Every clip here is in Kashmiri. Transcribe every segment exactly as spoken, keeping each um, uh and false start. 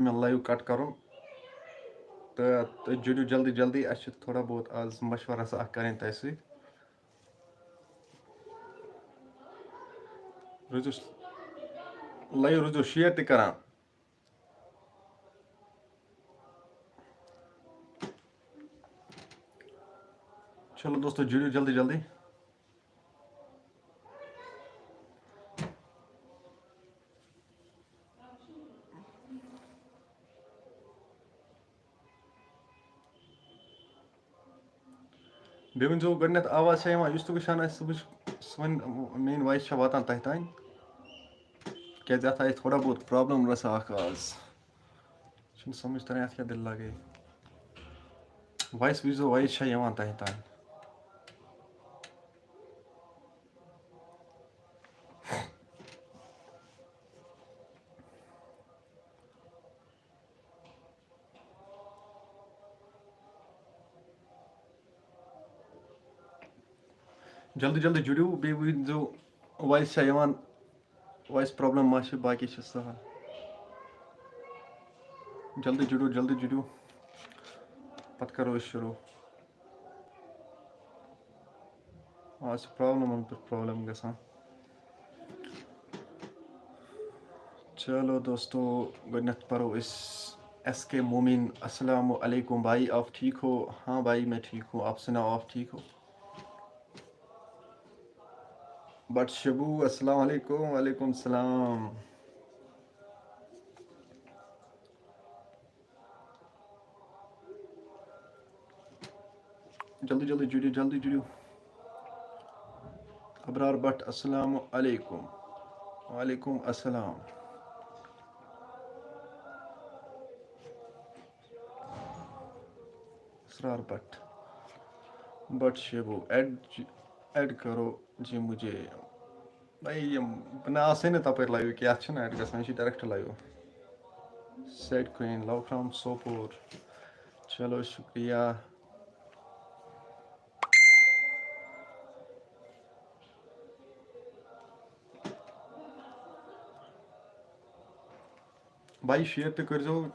مےٚ live cut کَرُن۔ تہٕ تُہۍ جُڑِو جلدی جلدی، اَسہِ چھِ تھوڑا بہت آز مَشوَرٕ آسان اَکھ کَرٕنۍ تۄہہِ سۭتۍ۔ روٗزِو live، روٗزِو share تہِ کَران۔ چلو دوستو، جُڑِو جلدی جلدی۔ بیٚیہِ ؤنۍزیو گۄڈٕنٮ۪تھ، آواز چھا یِوان؟ یُس تہِ وٕچھان آسہِ، سُہ وٕچھ، سُہ وَنہِ، میٛٲنۍ voice چھا واتان تۄہہِ تام؟ کیٛازِ اَتھ آیہِ تھوڑا بہت problem رَژھا اَکھ آز۔ چھُنہٕ سَمٕجھ تَران اَتھ کیٛاہ دٔلیٖلہ گٔے۔ Voice وٕچھزیو، voice چھا یِوان تۄہہِ تام؟ جلدی جلدی جُڑِو، بیٚیہِ ؤنۍزیو voice چھا یِوان، voice problem ما چھِ، باقٕے چھِ سہل۔ جلدی جُڑِو، جلدی جُڑِو، پَتہٕ کَرو أسۍ شروٗع۔ آز چھِ problemن پٮ۪ٹھ problem گژھان۔ چلو دوستو، گۄڈٕنٮ۪تھ پَرو أسۍ ایس کے مومِن۔ السلام علیکم بھائی، آپ ٹھیک ہو؟ ہاں بھائی، میں ٹھیک ہوں، آپ سناؤ، آپ ٹھیک ہو؟ بٹ شبو، السلام علیکم۔ وعلیکم السلام۔ جلدی جلدی جُڑِو، جلدی جُڑِو۔ ابرار بٹ، السلام علیکم۔ وعلیکم السلام۔ اسرار بٹ، بٹ شیبو، ایڈ، ایڈ کرو جی مجھے۔ بھائی، یِم بہٕ نہ آسے نہٕ تَپٲرۍ live کینٛہہ، اَتھ چھِنہٕ ایڈ گژھان، یہِ چھِ direct live۔ Sad Queen، love from Sopore. چلو، شُکریہ۔ بھائی، share تہِ کٔرۍزیو،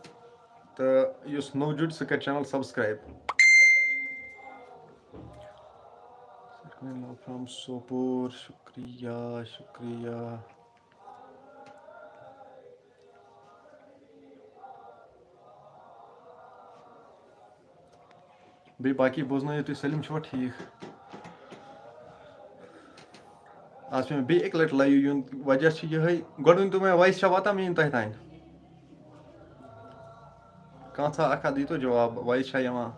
تہٕ یُس نوٚو جُڑِ، سُہ کَرِ channel subscribe۔ Sad Queen، love from Sopore, شُکریہ، شُکریہ۔ بیٚیہِ باقٕے بوزنٲیِو تُہۍ، سٲلِم چھُوا ٹھیٖک؟ آز چھُ مےٚ بیٚیہِ اَکہِ لَٹہِ live یُن، وجہ چھُ یِہوٚے، گۄڈٕ ؤنۍتو مےٚ، voice چھا واتان میٛٲنۍ تۄہہِ تام؟ کانٛژھا اَکھا دیٖتو جواب، voice چھا یِوان؟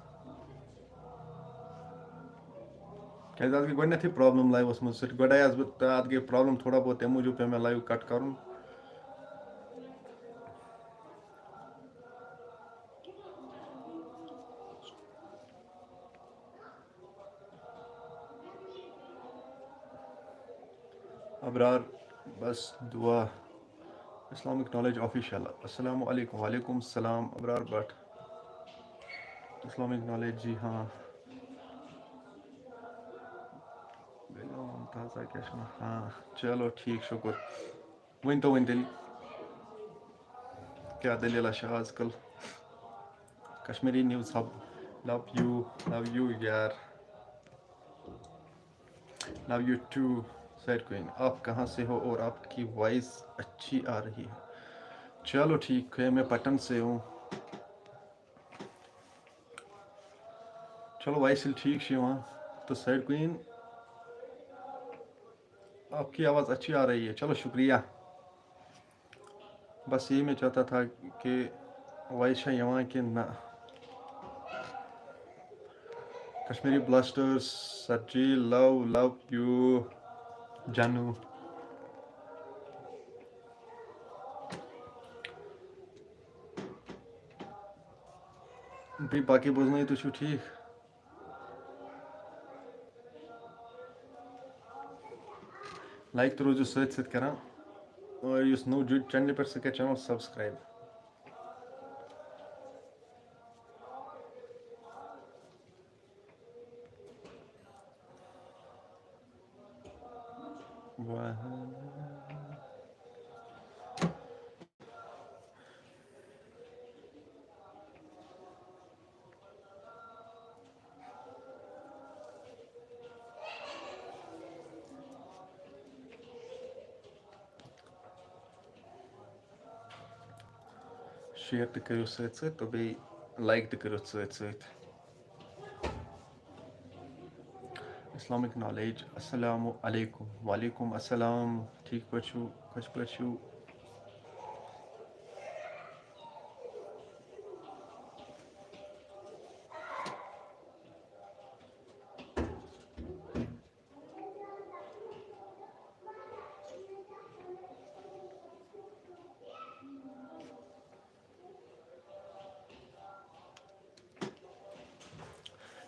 کیٛازِ اَتھ گٔے گۄڈٕنٮ۪تھٕے problem liveَس منٛز، سۭتۍ گۄڈَے آس بہٕ، تہٕ اَتھ گٔے problem تھوڑا بہت، تَمہِ موٗجوٗب پیوٚو مےٚ live cut کَرُن۔ ابرار، بس دعا۔ Islamic Knowledge Official، السلام علیکم۔ وعلیکم السلام ابرار بٹ۔ Islamic Knowledge، جی ہاں۔ بِلو ممتازہ کیٛاہ چھُ ناو؟ ہاں، چلو ٹھیٖک، شُکُر۔ ؤنۍ تو وۄنۍ تیٚلہِ، کیٛاہ دٔلیٖلہ چھِ آز کل؟ Kashmiri News Hub، love you، love you یار۔ Love you too، Sad Queen۔ آپ کہاں سے ہو اور آپ کی voice اچھی آ رہی ہے؟ چلو ٹھیک ہے، میں پٹن سے ہوں۔ چلو، voice ییٚلہِ ٹھیٖک چھِ یِوان، تو Sad Queen، آپ کی آواز اچھی آ رہی ہے۔ چلو، شُکریہ۔ بس یہی میں چاہتا تھا کہ voice چھا یِوان کِنہٕ نہ۔ Kashmiri Blasters، sir G, love، love you، جانو۔ بیٚیہِ باقٕے بوزنٲیِو، تُہۍ چھِو ٹھیٖک؟ Like تہٕ روٗزِو سۭتۍ سۭتۍ کران۔ اور یُس نوٚو جُڑِ channel پٮ۪ٹھ، سُہ کرِ channel subscribe۔ واہ۔ شیئر تہِ کٔرِو سۭتۍ سۭتۍ تہٕ بیٚیہِ لایک تہِ کٔرِو سۭتۍ سۭتۍ۔ اسلامک نالیج، السلام علیکم۔ وعلیکم السلام۔ ٹھیٖک پٲٹھۍ چھِو؟ خۄش پٲٹھۍ چھِو؟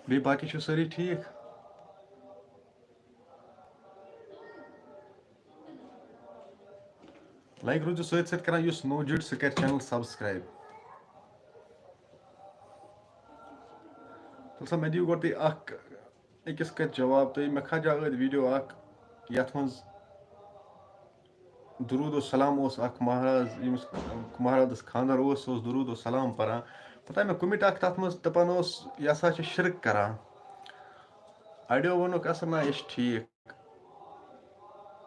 بیٚیہِ باقٕے چھِو سٲری ٹھیٖک؟ لایک روٗزِو سۭتۍ سۭتۍ کران، یُس نوٚو جُڑِ سُہ کرِ چینل سبسکرایب۔ تیٚلہِ سا مےٚ دِیِو گۄڈٕ تُہۍ اکھ، أکِس کتھِ جواب۔ تُہۍ مےٚ کھجا ٲدۍ ویڈیو اکھ، یتھ منٛز درود و سلام اوس اکھ مہراز، ییٚمِس مہرازس خانٛدر اوس، سُہ اوس درود و سلام پران۔ پتہٕ آے مےٚ کومنٹ اکھ تتھ منٛز، دپان اوس، "یہِ ہسا چھِ شرک کران۔" اڑیو ووٚنُکھ، "اصل نہ، یہِ چھِ ٹھیٖک۔"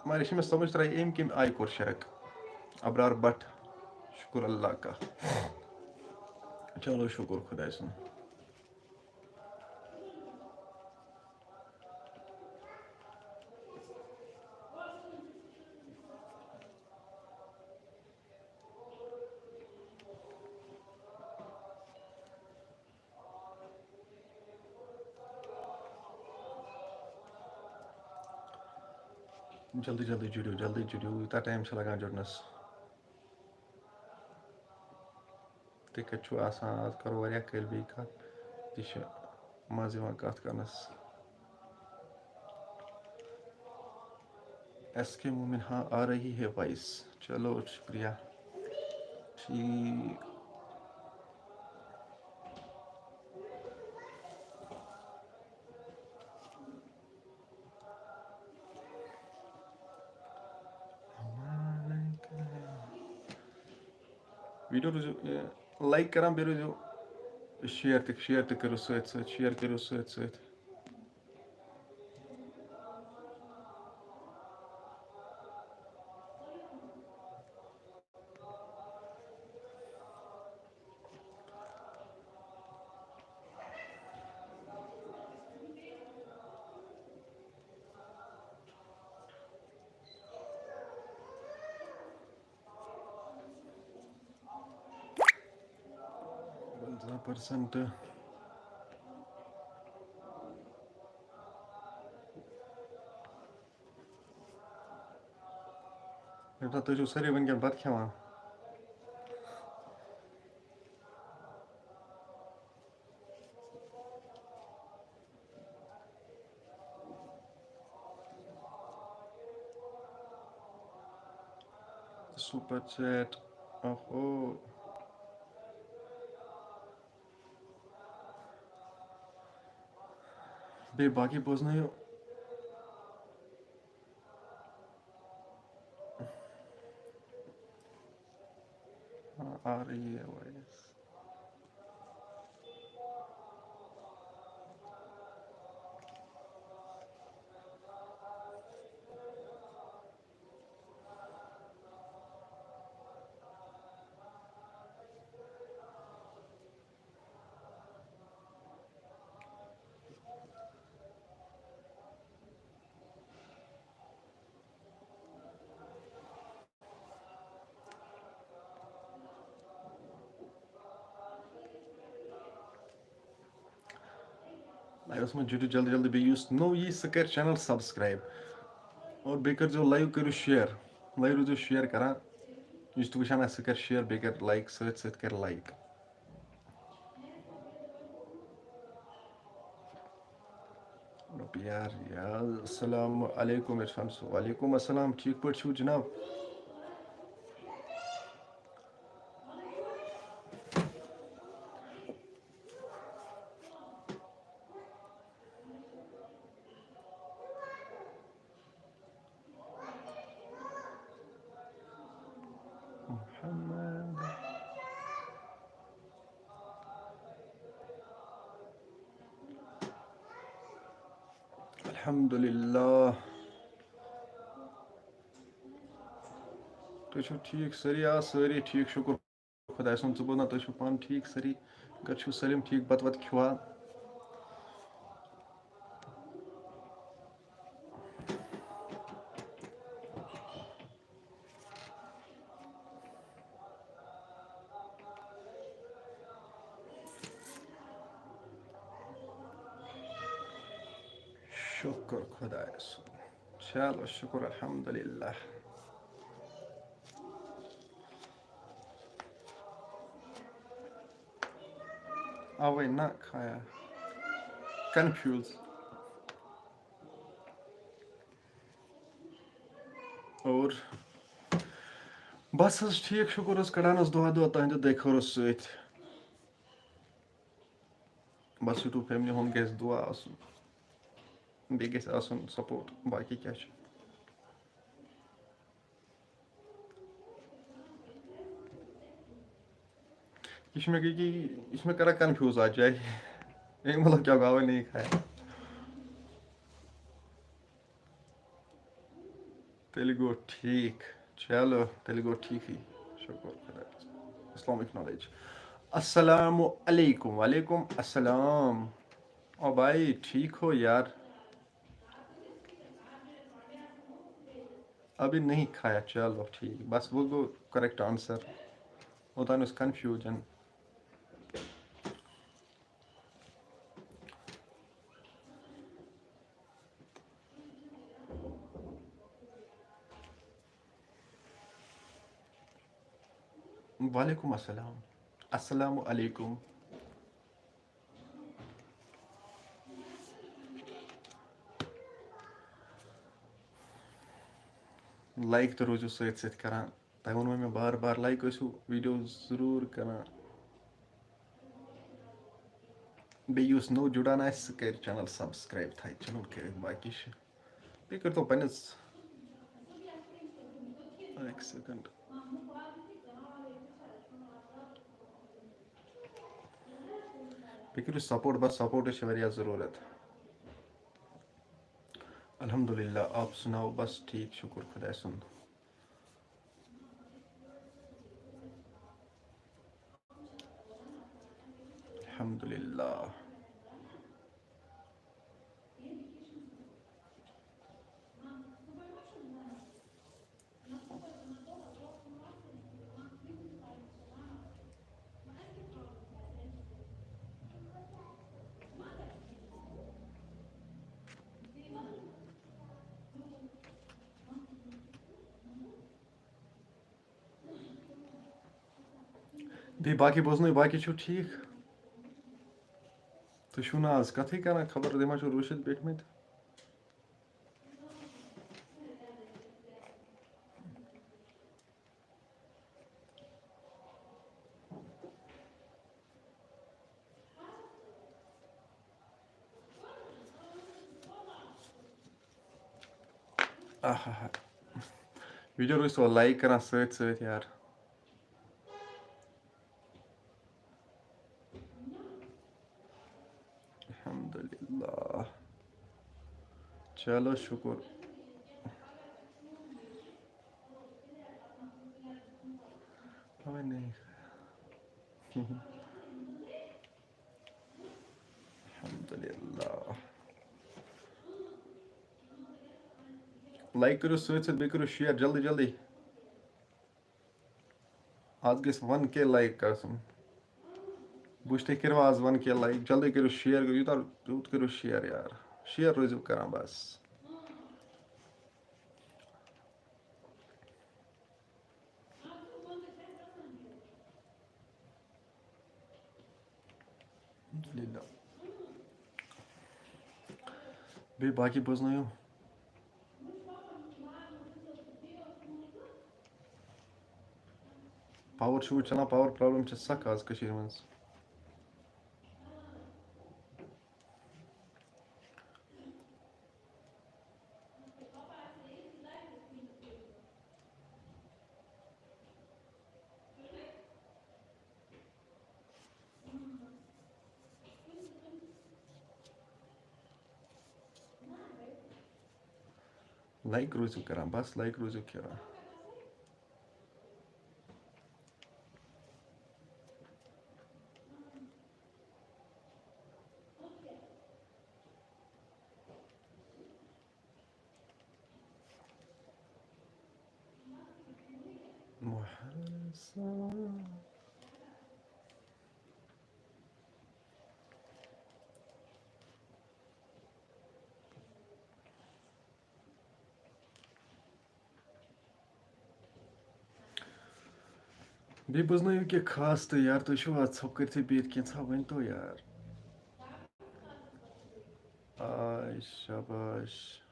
مگر یہِ چھِ مےٚ سمجھ تران، أمۍ کمہِ آیہِ کوٚر شرک؟ ابرار بٹ، شکر اللہ کا۔ چلو، شکر خداے سُنٛد۔ جلدی جلدی جُڑِو، جلدی جُڑِو، یوٗتاہ ٹایم چھُ لگان جُڑنَس۔ تُہۍ کَتہِ چھِو آسان؟ آز کَرو واریاہ کٲلۍ بیٚیہِ کَتھ، تہِ چھِ مَزٕ یِوان کَتھ کَرنَس۔ ایس کے مومن، ہاں، آ رہی ہے وائس۔ چلو، شُکریہ۔ ٹھیٖک۔ ویڈیو روٗزِو، یہِ، لایک کران، بیٚیہِ روٗزِو شیئر تہِ، شیئر تہِ کٔرِو سۭتۍ سۭتۍ، شیئر کٔرِو سۭتۍ سۭتۍ۔ پنٛژاہ پٔرسنٹ۔ ییٚمہِ ساتہٕ تُہۍ چھِو سٲری وٕنکٮ۪ن بَتہٕ کھٮ۪وان۔ سُپر چیٹ، اوہو۔ بیٚیہِ باقٕے بوزنٲیِو۔ آ رہی ہے وائس۔ لایوَس منٛز جُڑِو جلدی جلدی، بیٚیہِ یُس نوٚو یی سُہ کَرِ چینل سبسکرایب اور بیٚیہِ کٔرۍزیو لایِو، کٔرِو شِیَر، لایِو روٗزِو شِیَر کَران، یُس تہِ وٕچھان آسہِ سُہ کَرِ شِیَر، بیٚیہِ کَرِ لایِک، سۭتۍ سۭتۍ کَرِ لایِک۔ رۄپیہِ یار، یار، السلام علیکم عرفان صٲب۔ وعلیکم السلام، ٹھیٖک پٲٹھۍ چھِو جناب؟ محمد۔ الحمدللہ۔ تُہۍ چھِو ٹھیٖک سٲری؟ آ، سٲری ٹھیٖک، شُکُر خۄداے سُنٛد، ژٕ بوزناو، تُہۍ چھِو پانہٕ ٹھیٖک سٲری؟ گَرِ چھِو سٲلِم ٹھیٖک، بَتہٕ وَتہٕ کھیوٚوا؟ شُکُر خۄدایَس کُن۔ چلو، شُکُر الحمدللہ۔ اَوَے نہ کھایا۔ Confuse۔ اور بس حظ ٹھیٖک، شُکُر حظ، کَڑان حظ دۄہ دۄہ تُہٕنٛدِ دُعا خٲرَس سۭتۍ۔ بس YouTube family ہُنٛد گژھِ دُعا آسُن، بیٚیہِ گژھِ آسُن support، باقٕے کیٛاہ چھُ۔ یہِ چھُ مےٚ، یہِ، یہِ چھُ مےٚ کران confuse اَتھ جایہِ۔ اَمہِ مطلب کیٛاہ گوٚو، اَوَے نہیں کھایا۔ تیٚلہِ گوٚو ٹھیٖک۔ چلو، تیٚلہِ گوٚو ٹھیٖکٕے۔ شُکُر خۄدایَس۔ Islamic knowledge۔ السلام علیکم۔ وعلیکم السلام۔ او بھائی، ٹھیک ہو یار؟ ابھی نہیں کھایا۔ چلو ٹھیک، بس وہ گوٚو correct answer۔ اوٚتام اوس confusion۔ وعلیکم السلام۔ السلام علیکم۔ Like تہِ روٗزِو سۭتۍ سۭتۍ کران۔ تۄہہِ ووٚنوُ مےٚ بار بار، like ٲسِو video ضروٗر کران۔ بیٚیہِ یُس نوٚو جُڑان آسہِ، سُہ کرِ channel subscribe، تھایہِ channel کٔرِتھ، باقٕے چھِ۔ بیٚیہِ کٔرۍتو پنٛنِس، اَکھ second۔ بیٚیہِ کٔرِو support، بس supportٕچ چھِ واریاہ ضروٗرت۔ الحمدللہ، آپ سناؤ؟ بس ٹھیٖک، شُکُر خۄداے سُنٛد۔ الحمدللہ۔ بیٚیہِ باقٕے بوزنٲیِو، باقٕے چھِو ٹھیٖک؟ تُہۍ چھِو نہٕ آز کَتھٕے کَران، خبر تُہۍ ما چھِو رُوٗشِتھ بیٖٹھمٕتۍ؟ آہا۔ Video روٗزتو like کران سۭتۍ سۭتۍ یار۔ الحمدللہ۔ چلو شُکُر۔ اَوَے نہیں۔ الحمدللہ۔ Like کٔرِو سۭتۍ سۭتۍ، بیٚیہِ کٔرِو share جلدی جلدی۔ آز گژھِ one K like گژھُن۔ بہٕ وٕچھِ تُہۍ کٔرِو آز one K like، جلدی کٔرِو share، یوٗتاہ تیوٗت کٔرِو share یار۔ Share روٗزِو کران بس۔ الحمدللہ۔ بیٚیہِ باقٕے بوزنٲیِو۔ Power چھُ وۄنۍ چلان، power problem چھِ سخ آز کٔشیٖرِ منٛز۔ Like روٗزِو کران، بس like روٗزِو کران۔ بیٚیہِ بوزنٲیِو کینٛہہ خاص تہٕ یار، تُہۍ چھِو آز ژھۄپہٕ کٔرِتھٕے بِہِتھ، کینٛژھا ؤنۍ تو یار۔ آے شاباش۔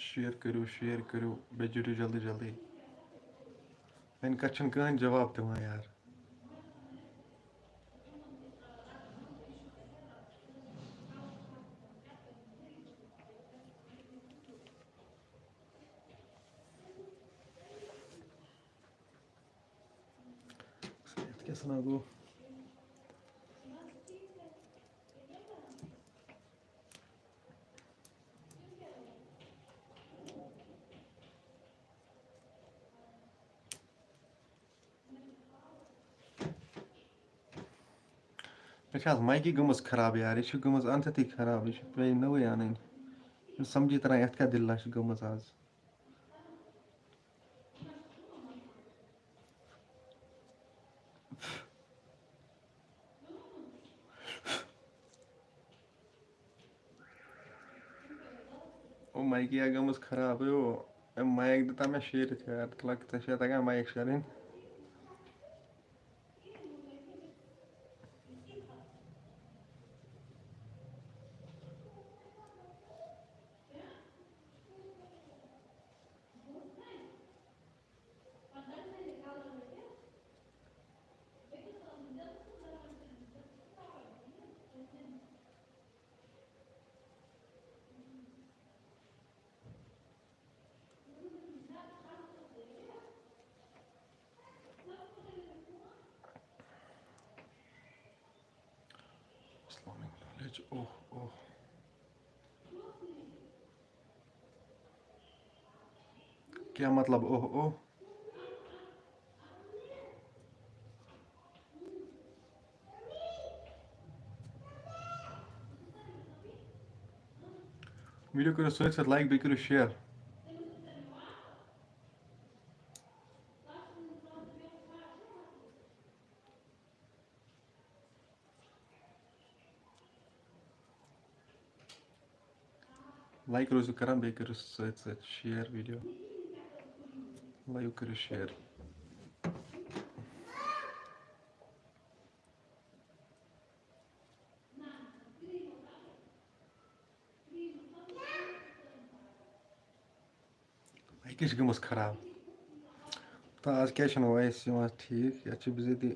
شیئر کٔرِو، شیئر کٔرِو، بیٚیہِ جُڑِو جلدی جلدی۔ وۄنۍ کَتھ چھُنہٕ کٕہٕنۍ جواب دِوان یار۔ یَتھ کیٛاہ سَنا گوٚو؟ مےٚ چھِ آز مایکہِ گٔمٕژ خراب یار، یہِ چھِ گٔمٕژ اَنتھٕے خراب، یہِ چھِ پیٚیہِ نٔوٕے اَنٕنۍ۔ چھُنہٕ سَمجھی تَران یَتھ کیٛاہ دٔلیٖلہ چھِ گٔمٕژ آز۔ او مایکہِ یا گٔمٕژ خرابٕے او۔ أمۍ مایک دِتا مےٚ شیٖرِتھ یار، تہٕ لَگہِ ژےٚ چھےٚ تَگان مایک شیرٕنۍ۔ السلام علیکم۔ اوہ اوہ۔ کیٛاہ مطلب اوہ اوہ؟ ویڈیو کٔرِو سۭتۍ سۭتۍ لایک، بیٚیہِ کٔرِو شیئر۔ لایک روٗزِو کران، بیٚیہِ کٔرِو سۭتۍ سۭتۍ شیئر ویڈیو۔ لایک کٔرِو شیئر۔ یہِ کیٛاہ چھِ گٔمٕژ خراب؟ تہٕ آز کیٛازِ چھَنہٕ وایِس یِوان ٹھیٖک؟ یَتھ چھِ بِذٲتی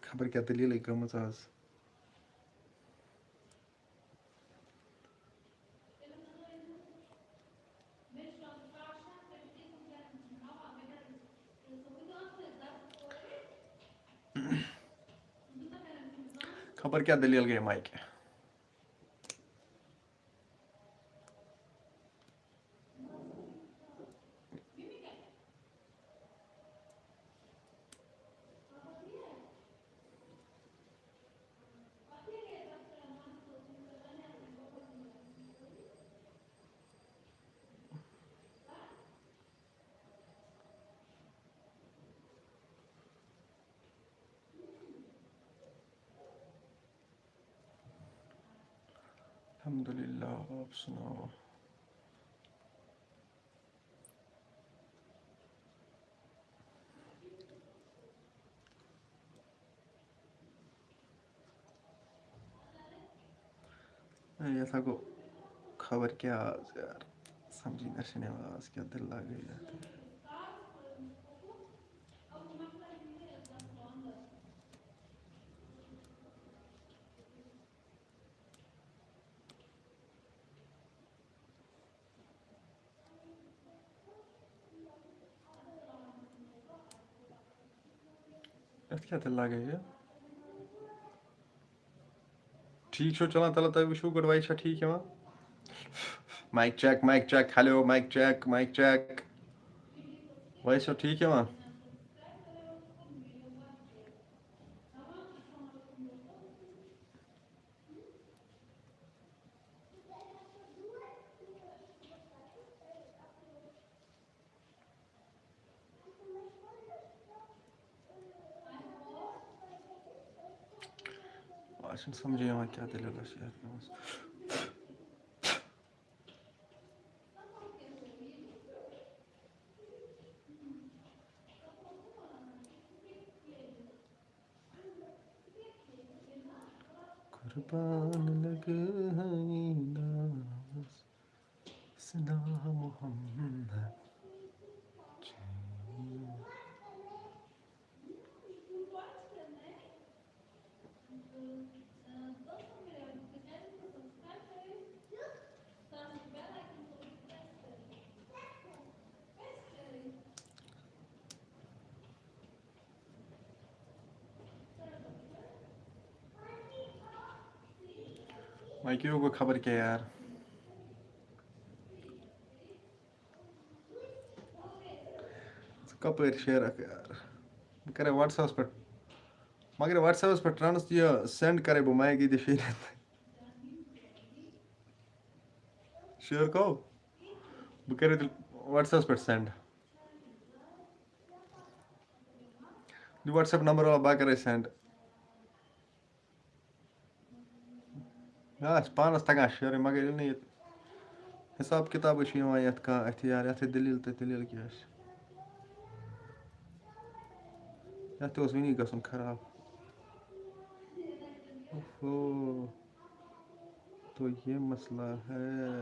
خبر کیٛاہ دٔلیٖلٕے گٔمٕژ آز۔ خبر کیٛاہ دٔلیٖل گٔے مایکہِ۔ الحمدللہ، آپ سناؤ۔ اے، یَتھ ہا گوٚو خبر کیٛاہ آز یار، سَمجھی نہ چھَنہٕ یِوان آز کیٛاہ دٔلیٖلہ گٔے یَتھ۔ اَتھ کیٛاہ تیٚلہِ لَگے یہِ؟ ٹھیٖک چھُو چلان؟ تَلہٕ تۄہہِ وٕچھِو گۄڈٕ وایِس چھا ٹھیٖک یِوان؟ Mic check, mic check, hello, mic check, mic check. Voice چھا ٹھیٖک یِوان؟ اَسہِ چھُنہٕ سَمجھے یِوان کیٛاہ دٔلیٖل ٲس یَتھ منٛز۔ قربان لگائی ناز سنا محمد۔ وۄنۍ کیٛاہ گوٚو خبر کیٛاہ یار؟ ژٕ کَپٲرۍ شیرَکھ یار؟ بہٕ کَرے WhatsApp-س پٮ۪ٹھ، مگر WhatsApp-س پٮ۪ٹھ ٹرانس-، یہِ send کَرے بہٕ mic ییٚتہِ شیٖرِتھ۔ شیر کو؟ بہٕ کَرے تیٚلہِ WhatsApp-س پٮ۪ٹھ send۔ یہِ WhatsApp number وَلہٕ بہٕ کَرے send۔ آ، اَسہِ پانَس تَگان شیرٕنۍ، مگر ییٚلہِ نہٕ یہِ حِساب کِتابٕے چھُ یِوان یَتھ کانٛہہ اَتھِ یار، یَتھ ہے دٔلیٖل تہٕ دٔلیٖل کیٛاہ چھِ؟ یَتھ تہِ اوس وٕنی گژھُن خراب۔ اوہو، تو یہ مسئلہ ہے۔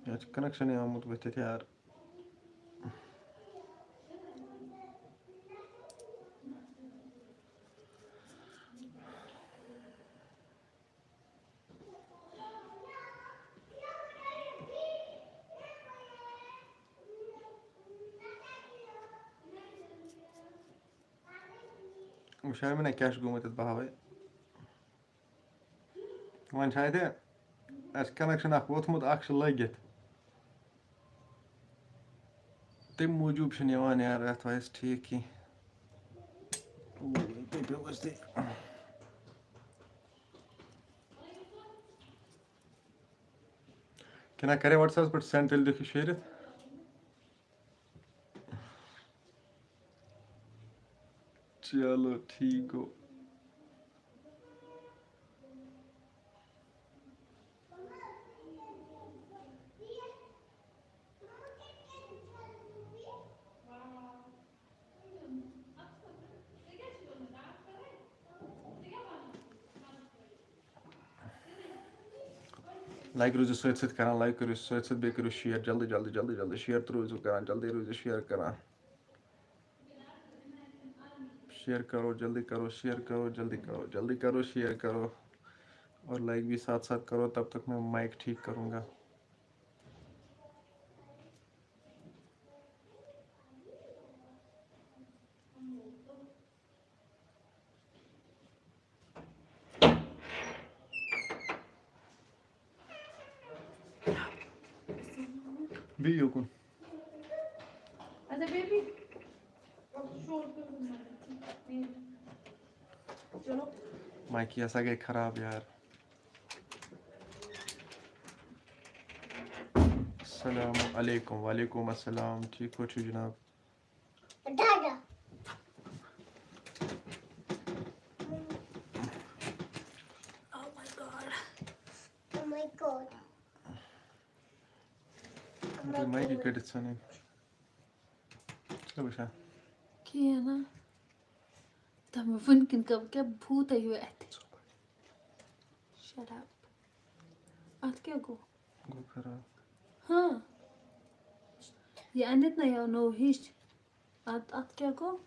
یَتھ چھُ connection-ٕے آمُت ؤتھِتھ یار۔ وٕچھاو مےٚ نہ کیٛاہ چھُ گوٚمُت یَتھ بہاوے۔ وۄنۍ چھُ اَتہِ اَسہِ connection اَکھ ووٚتھمُت، اَکھ چھُ لٲگِتھ۔ تَمہِ موٗجوٗب چھُنہٕ یِوان یار اَتھ وایِس ٹھیٖک کینٛہہ۔ اوٗ، ییٚتہِ پیوٚو اَسہِ تہِ۔ کِنہ کَرے WhatsApp-س پٮ۪ٹھ send، تیٚلہِ لیکھِو شیرِتھ۔ چلو ٹھیٖک گوٚو۔ Like روٗزِو سۭتۍ سۭتۍ کران، like کٔرِو سۭتۍ سۭتۍ، بیٚیہِ کٔرِو share جلدی جلدی جلدی جلدی، share تہِ روٗزِو کران، جلدی روٗزِو share کران۔ Share کرو، جلدی کرو، share کرو، جلدی کرو، جلدی کرو، share کرو۔ اور like بھی ساتھ ساتھ کرو، تب تک میں mic ٹھیک کروں گا۔ بیٚیہِ یوکُن۔ اچھا، بیبی۔ چلو۔ مایکی ہسا گٔے خراب یار۔ السلام علیکم۔ وعلیکم السلام۔ ٹھیک پٲٹھۍ چھِو جناب؟ دادا۔ Oh my God۔ Oh my God۔ تُہۍ مایکی کٔڑِتھ ژھٕنٕنۍ۔ ژٕ کیٛاہ وٕچھان؟ کِہیٖنۍ نہٕ۔ دَپان وٕنکٮ۪ن کَم کیٛاہ بھوٗتَے ہیوٗ اَتھِ۔ Shut up۔ اَتھ کیٛاہ گوٚو؟ گوٚو خراب۔ ہاں۔ یہِ اَنٮ۪تھ نہ یَو نوٚو ہِش۔ اَتھ، اَتھ کیٛاہ گوٚو؟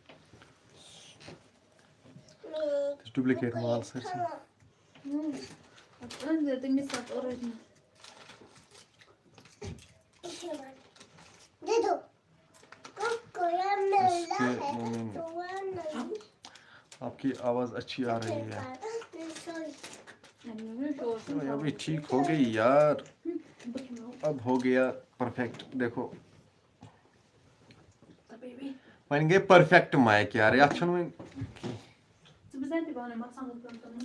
Duplicate مال سٲرسٕے۔ اَتھ أنۍ زِ تٔمِس اَتھ original۔ دِدو۔ Coco یا میلا۔ आपकी आवाज अच्छी आ रही है। तो ये भी ठीक हो गई यार। अब हो गया परफेक्ट। देखो, बन गए परफेक्ट माइक यार। ये अच्छा नहीं।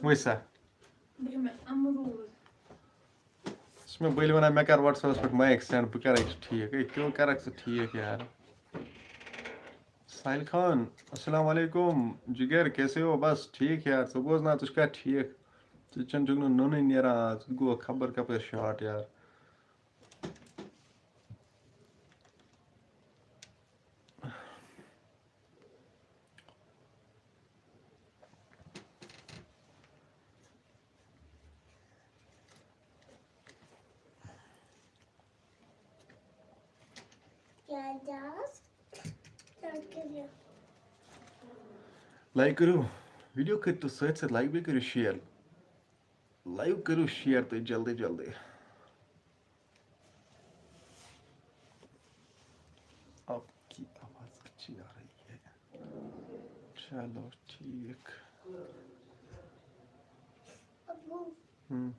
वही सा। इसमें बोल बना, मैं कर WhatsApp पर माइक सेंड, बह कर ठीक है, क्यों कर ठीक यार। साहिल खान, अस्सलाम वालेकुम। जिगर, कैसे हो? बस ठीक यार, ژٕ بوز نا، ژٕ چھُکھا ٹھیٖک؟ ژٕ چھُنہٕ جُگنہٕ نوٚنُے نیران آز، ژٕ گوٚو خبر کَپٲرۍ شاٹ یار۔ لایک کٔرِو، ویڈیو کٔرِو تُہۍ سۭتۍ سۭتۍ لایک، بیٚیہِ کٔرِو شیئر۔ لایک کٔرِو شیئر تُہۍ جلدی جلدی۔ آپ کی آواز اچھی آ رہی ہے۔ چلو ٹھیک۔ ابو، ہم۔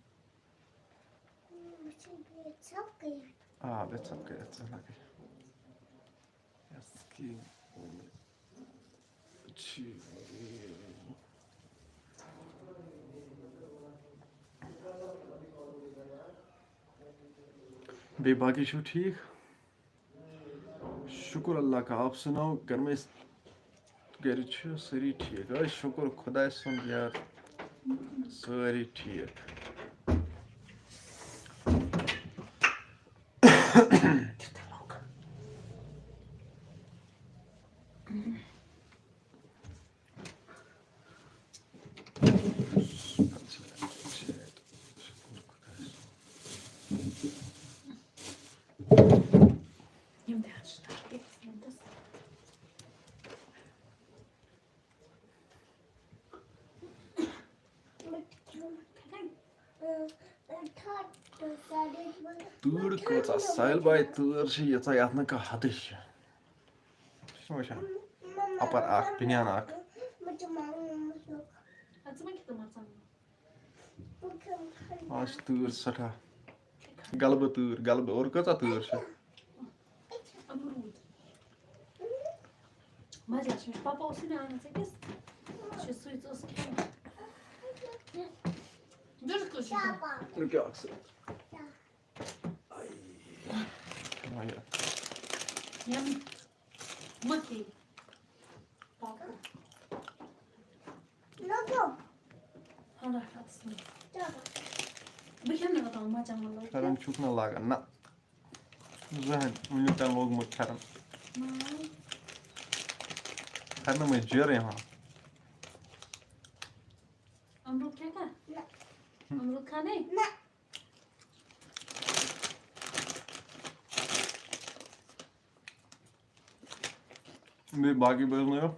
مجھے یہ سب کیا؟ آ، بیٚیہِ ژھۄپہٕ کٔرِتھ ژٕ لَگے۔ یَس کی۔ اچھی۔ بیٚیہِ باقٕے چھِو ٹھیٖک؟ شُکُر اللہ کا، آپ سُناو، گَرِ میں گَرِ چھِ سٲری ٹھیٖک؟ آ، شُکُر خۄداے سُنٛد یار، سٲری ٹھیٖک۔ تۭر کۭژاہ، ساحل بھائی، تۭر چھِ ییٖژاہ، یَتھ نہٕ کانٛہہ حدٕے چھِ۔ چھُ وٕچھان؟ اَپَر اَکھ، بٔنیان اَکھ۔ آز چھِ تۭر سٮ۪ٹھاہ۔ غلبہٕ تۭر، غلبہٕ، اورٕ کۭژاہ تۭر چھِ؟ امروٗد۔ مَزٕ چھُ، مےٚ چھُ پاپا اوسُے نہٕ اَنان ژےٚ کِس۔ یہِ چھُ سُے، ژٕ اوسُکھ کھٮ۪وان۔ دُرٕ کٲشِر پٲٹھۍ۔ یہِ کیٛاہ اَکھ سۭتۍ؟ آے۔ وۄنۍ یہِ۔ یَم مٔتھی۔ پاپا۔ لوگو۔ ہاں، رَٹھ اَتھَس منٛز۔ چلو۔ بہٕ کھٮ۪مہٕ نہٕ اوٚتام مَرژٕوانٛگَن لوگ۔ پھٮ۪رَن چھُکھ نہ لاگان، نہ۔ زٕہٕنۍ ؤنیُک تام لوگمُت پھٮ۪رَن۔ نہ۔ پھٮ۪رنہٕ مٔنٛزۍ جیرٕ یِوان۔ امروٗد کھیٚکھا؟ نہ۔ امروٗد کھانے؟ نہ۔ بیٚیہِ باقٕے بٲژ نہٕ یہِ۔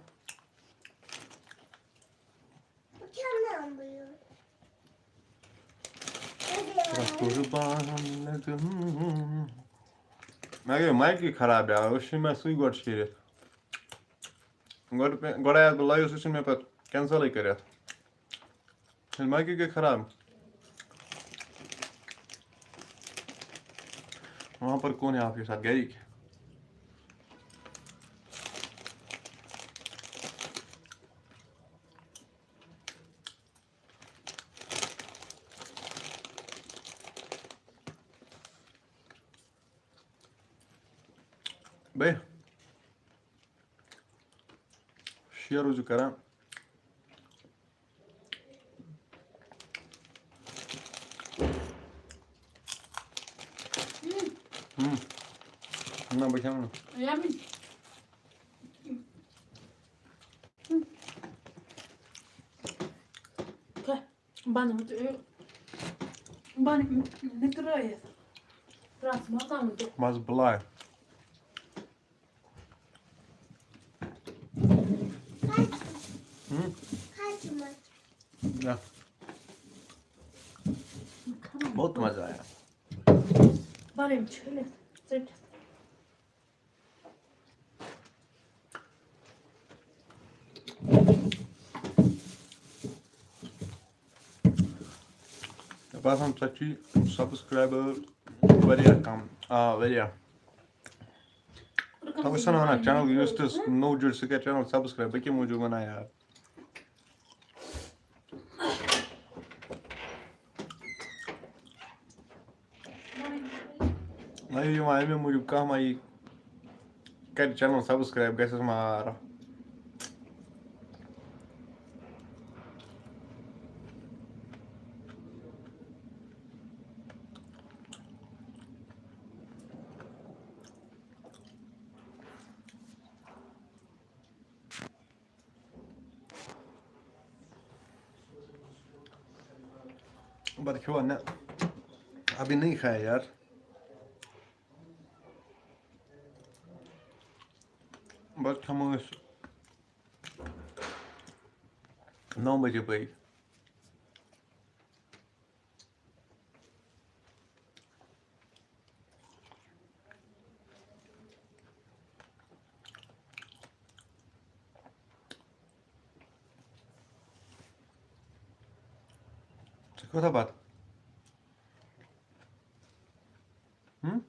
قربان۔ مےٚ گٔے مایکٕے خراب یار، أسۍ چھِ مےٚ سُے گۄڈٕ شیٖرِتھ۔ گۄڈٕ پے-، گۄڈٕ آیس بہٕ لایِو، سُہ ژھُن مےٚ پتہٕ کینسلٕے کٔرِتھ۔ پھر مایکٕے گٔے خراب۔ وہاں پر کون ہے آپ کے ساتھ؟ گرِکۍ۔ بیٚیہِ شیر روٗزِو کران۔ ہم۔ نہ، بہٕ کھٮ۪مہٕ نہٕ۔ Yummy. بَنہٕ ہُہ تہِ، بَنہٕ نِکرٲیِتھ۔ ترٛاوَس مَرژٕوانٛگَن تہِ۔ مَزٕ بَلاے۔ ہم؟ نہ۔ بہت مزہ آیا۔ بَرٕنۍ چھٔلِتھ، ژٔٹِتھ۔ آسان ژَتجی subscriber، واریاہ کَم۔ آ، واریاہ۔ تَوَے چھُسَن وَنان، channel یُس تہِ نوٚو جُڑِ، سُہ کَرِ channel subscribe۔ بہٕ کَمہِ موٗجوٗب وَنان یار؟ نہ یِوان اَمے موٗجوٗب کانٛہہ ما یی، کَرِ channel subscribe، گژھٮ۪س مار۔ بَتہٕ کھیوٚوا؟ نہ، ابھی نہیں کھایا یار۔ بَتہٕ کھٮ۪مو أسۍ نَو بَجے بٲگۍ۔ ژٕ کھیوٚتھا بَتہٕ؟ ہُم؟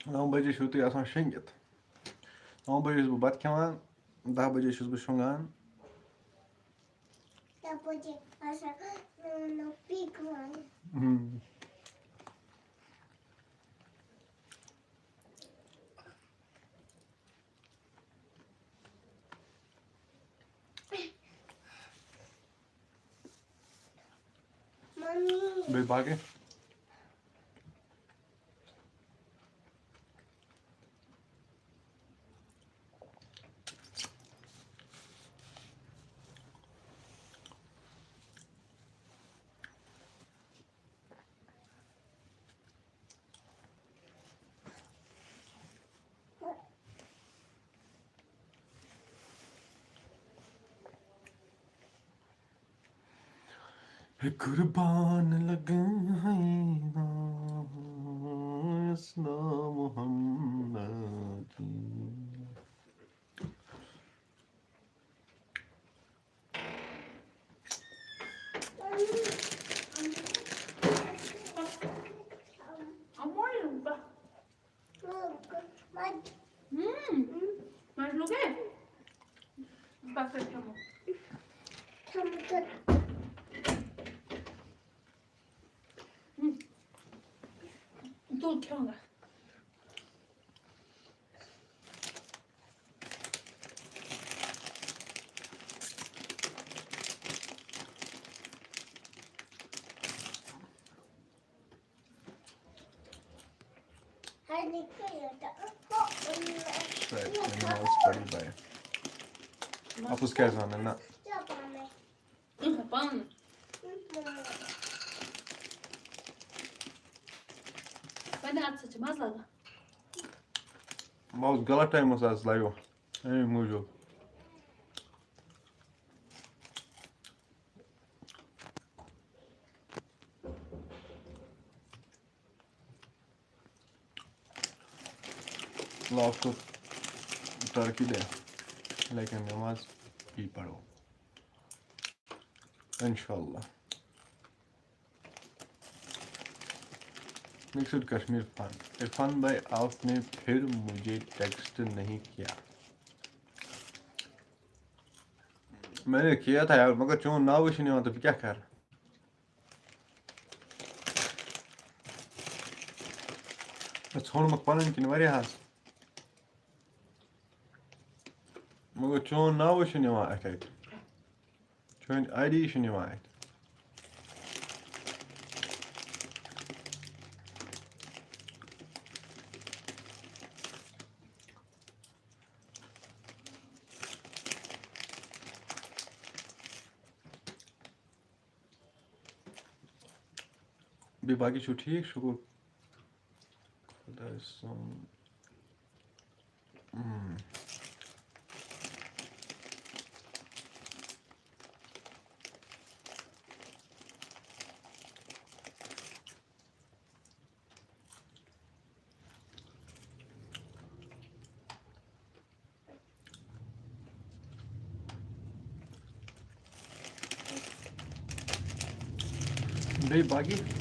نَو بَجے چھِو تُہۍ آسان شۄنٛگِتھ۔ نَو بَجے چھُس بہٕ بَتہٕ کھٮ۪وان، دَہ بَجے چھُس بہٕ شۄنٛگان۔ تَپٲرۍ چھِ آسان نوٚو نوٚو پیٖکہٕ وَنان۔ ہُم۔ ممی۔ بیٚیہِ باقٕے؟ ہے قربان لگن ہیں نام اس نام محمد کی۔ ہوں، مَزٕ لوٚگ ہے؟ بَس حظ کھٮ۪مو۔ ہُم۔ تُل کھٮ۪مو۔ سُہ آسہِ نٮ۪ماز پَرٕنۍ بَے۔ اَپُز کیٛازِ وَنان نہ؟ اۭں، پانہٕ۔ وۄنۍ اَتھ سۭتۍ چھِ مَزٕ لَگان۔ بہٕ اوسُس غلط ٹایمَس آز live، اَمے موٗجوٗب۔ لاسٹ ٹرکی دے، لیکن نماز ہی پڑھو انشاءاللہ۔ مکسڈ کشمیر فن۔ عرفان بھائی، آپ نے پھر مجھے ٹیکسٹ نہیں کیا۔ میں نے کیا تھا یار، مگر چون ناوٕے چھُنہٕ یِوان، تہٕ بہٕ کیٛاہ کَرٕ؟ مےٚ ژھونمُت پَنٕنۍ کِنۍ واریاہَس، مگر چون ناوٕے چھُنہٕ یِوان اَتھِ اَتہِ، چٲنۍ آی ڈی چھُنہٕ یِوان اَتھِ۔ بیٚیہِ باقٕے چھِو ٹھیٖک؟ شُکُر۔ There's some. Mm. بیٚیہِ باقٕے؟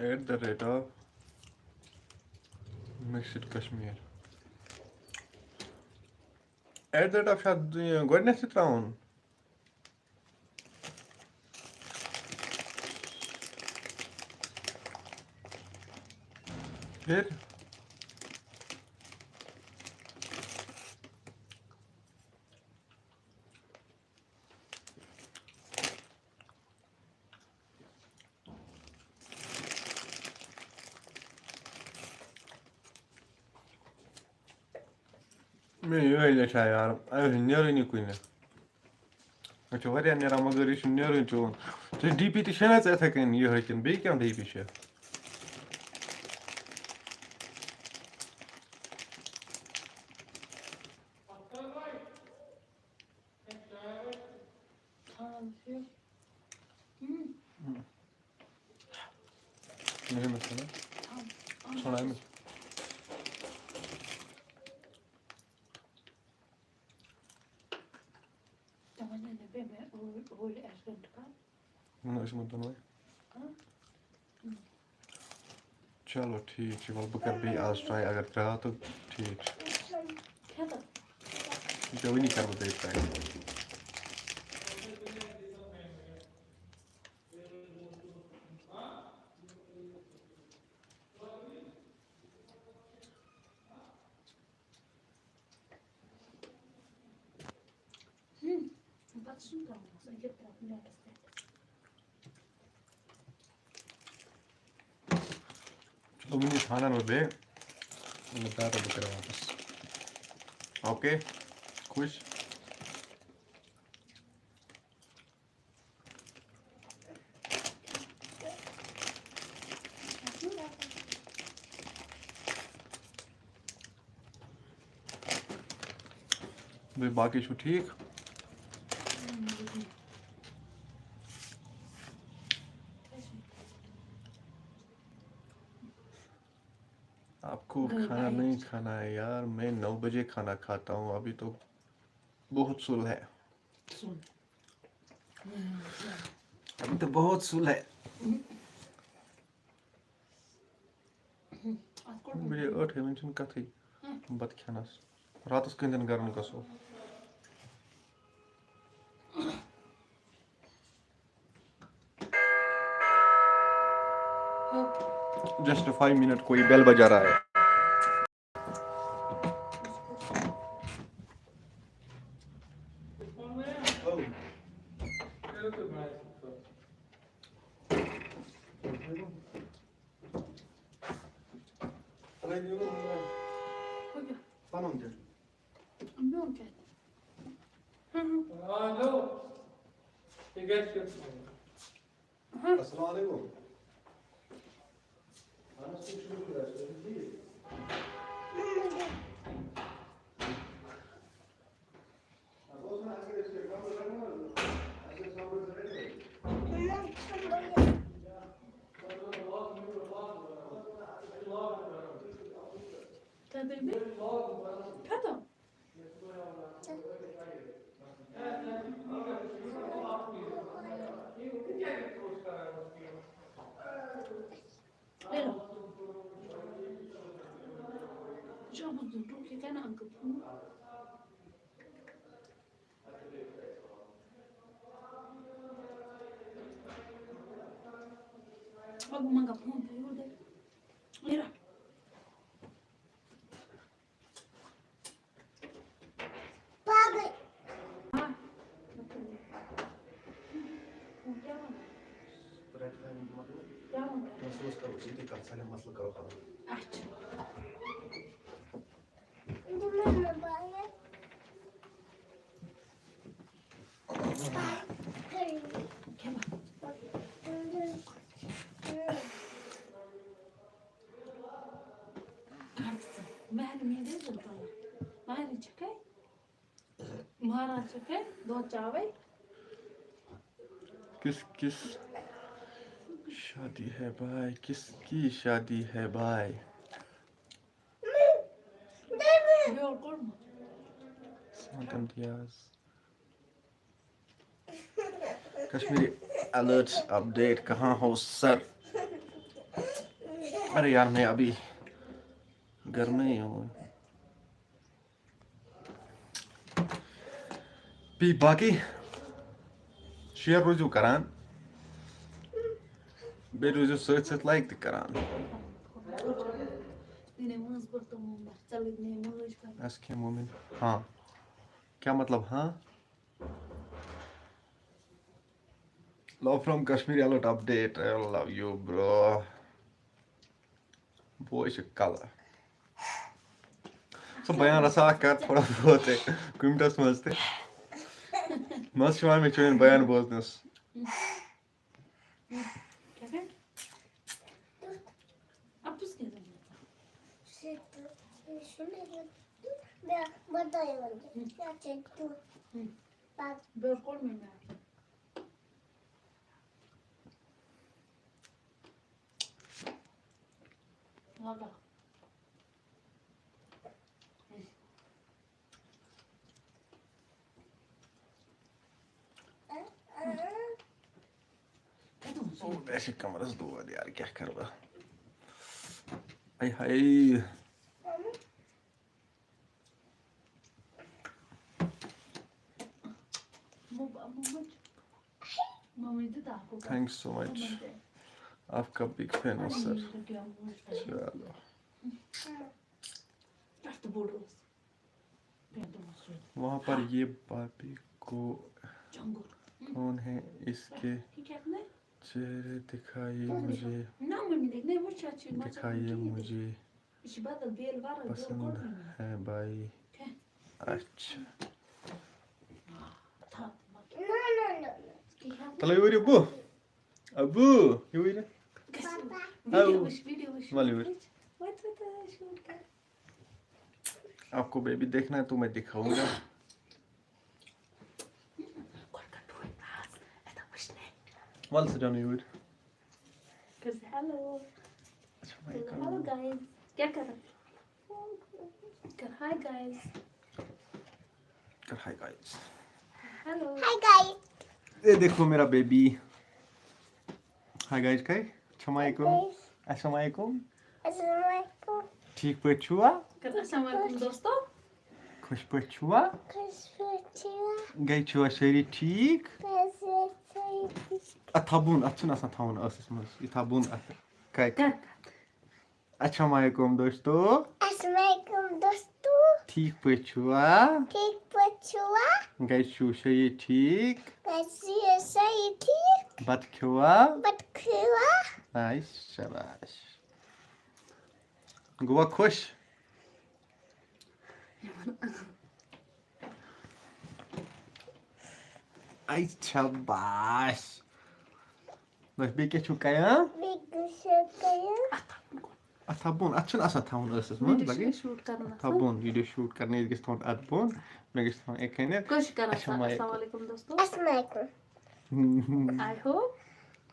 At the rate of Mixed Kashmir. At the rate of چھا یہِ گۄڈٕنیتھٕے ترٛاوُن؟ پھر؟ مےٚ یِہوٚے لیٚچھا یار، اَمہِ سۭتۍ نیرٲنی کُنہِ۔ أسۍ چھِ واریاہ نیران، مگر یہِ چھُنہٕ نیرٲنی چون۔ ژےٚ ڈی پی تہِ چھےٚ نا ژےٚ یِتھَے کٔنۍ یِہوٚے کِنہٕ بیٚیہِ کینٛہہ ڈی پی چھےٚ؟ مےٚ چھُنہٕ ژھٕنان۔ ژھٕنان مےٚ۔ تِمَن نہٕ بیٚیہِ مےٚ اوٗرۍ، اوٗرۍ accident کَر۔ نہ، أسۍ یِمو دۄنوَے۔ ہاں۔ چلو، ٹھیٖک چھُ، وَلہٕ بہٕ کَرٕ بیٚیہِ آز try، اگر درٛاو تہٕ ٹھیٖک چھُ۔ کھٮ۪تہٕ۔ یہِ کیٛاہ وٕنی کَرٕ بہٕ بیٚیہِ try۔ ہم، پتہٕ چھُنہٕ ترٛاوُن آسان، یہِ ترٛاوُن نیٚٹَس پٮ۪ٹھ۔ چلو، وٕنی ژھانڈن بہٕ بیٚیہِ۔ وۄنۍ کَرٕ بہٕ تیٚلہِ واپس۔ اوکے، خوش۔ بیٚیہِ باقٕے چھُو ٹھیٖک؟ آپ کو کھانا نہیں کھانا ہے یار، میں نو بجے کھانا کھاتا ہوں، ابھی تو بہت سُل ہے۔ سُل۔ ابھی تو بہت سُل ہے۔ اَتھ کوٚڑ مےٚ۔ بجے ٲٹھے، وۄنۍ چھُنہٕ کَتھٕے بَتہٕ کھٮ۪نَس۔ راتَس کٕہٕنٛدٮ۪ن گَرَن گژھو۔ Just five minute، کوئی بیل بجا رہا ہے۔ پَنُن تہِ۔ میون کیٛاہ؟ السلام علیکم۔ اہن حظ، ٹھیٖک، شُکُر خۄدایَس کُن، ٹھیٖک۔ تۄہہِ بٔلۍ مےٚ؟ ختم۔ ہیلو۔ شوبُز دیُن ٹوٚک، یہِ کَرِ نا uncle فون؟ پَکھ بہٕ منٛگہٕ فون پے یورٕ دِ۔ یہِ رَٹھ۔ پاگل۔ ہاں۔ کیٛاہ وَنان؟ کیٛاہ وَنان؟ اچھا۔ مہرنہِ ہِنٛدۍ ٲسۍ زَن تُلان۔ مہرنہِ چھَکھے؟ مہراز چھَکھے؟ دۄد چاوَے؟ کس کس شادی ہے بھائی، کس کی شادی ہے بھائی؟ بیول کوٚڑمُت۔ سونتن دیاز۔ کشمیری الرٹس اپڈیٹ کہاں ہو سر؟ ارے یار، میں ابھی گھر میں ہی ہوں۔ بیٚیہِ باقٕے شِیر روٗزِو کران، بیٚیہِ روٗزِو سۭتۍ سۭتۍ لایک تہِ کران۔ اَسہِ کھے مومِن۔ ہاں۔ کیٛاہ مطلب ہاں؟ Love from Kashmiri Alert Update. I love you, bro. بوے چھُ کَلہٕ۔ سُہ بیان رَژھا اَکھ کَر تھوڑا بہت ہے کُمٹَس منٛز تہِ۔ مَزٕ چھُ یِوان مےٚ چٲنۍ بیان بوزنَس۔ بیٚیہِ کوٚر مےٚ مےٚ۔ لگا۔ او، مےٚ چھِ کمرس دود یار، کیٛاہ کرٕ بہٕ؟ ہاے ہاے۔ Thanks so much. آپ کا بگ فین ہوں سر۔ چلو۔ وہاں پر یہ بھابھی کو کون ہے؟ اس کے چہرے دکھائیے مجھے، دکھائیے مجھے۔ پسند ہے بھائی۔ اچھا۔ تلے یور یہِ بہٕ۔ ابو، یور۔ ویڈیو وٕچھ، ویڈیو وٕچھ۔ وَلہٕ یور۔ وٕچھ، وٕچھ، وٕچھ، شوٗٹ کر۔ آپ کو بیبی دیکھنا ہے تو میں دکھاؤں گا۔ وَلہٕ سا جانو یور۔ کر سے ہیلو۔ اچھا، مائیک۔ Hello guys. کیٛاہ کران؟ کر ہاے گائز۔ کر hi guys. Hello. Hi guys. اے دیکھو میرا بیبی۔ ہاے گائز کہے؟ السلام علیکم۔ السلام علیکم۔ السلام علیکم۔ ٹھیٖک پٲٹھۍ چھُوا؟ کر السلام علیکم دوستو۔ خۄش پٲٹھۍ چھُوا؟ خۄش پٲٹھۍ چھُوا؟ گَرِ چھِوا سٲری ٹھیٖک؟ گَرِ چھِوا سٲری ٹھیٖک؟ اَتھ تھاو بۄن، اَتھ چھُنہٕ آسان تھاوُن ٲسَس منٛز، یہِ تھاو بۄن اَتھ۔ کَتہِ؟ کَتہِ؟ السلام علیکم دوستو۔ السلام علیکم دوستو۔ ٹھیٖک پٲٹھۍ چھِوا؟ ٹھیٖک پٲٹھۍ چھِوا؟ گَرِ چھِو سٲری ٹھیٖک؟ گَرِ چھِو سٲری ٹھیٖک؟ بَتہٕ کھیوٚوا؟ بَتہٕ کھیوٚوا؟ نایس، شاباش۔ گوٚوا خۄش؟ اَے شاباش۔ بس، بیٚیہِ کیٛاہ چھُو کَران؟ بیٚیہِ کیٛاہ چھُو کَران؟ اَتھ تھاو بۄن، اَتھ چھُنہٕ آسان تھاوُن ٲسَس منٛز، ویڈیو چھُ لگے۔ شوٗٹ کَرُن اَتھ آسان۔ تھاو بۄن، ویڈیو شوٗٹ کَرنہٕ، ییٚتہِ گژھِ تھاوُن اَتھ بۄن، مےٚ گژھِ تھاوُن یِتھ کٔنٮ۪تھ۔ کٲشِر کَران اچھا، سا، مایِک۔ السلام علیکم دوستو۔ السلام علیکم۔ I hope۔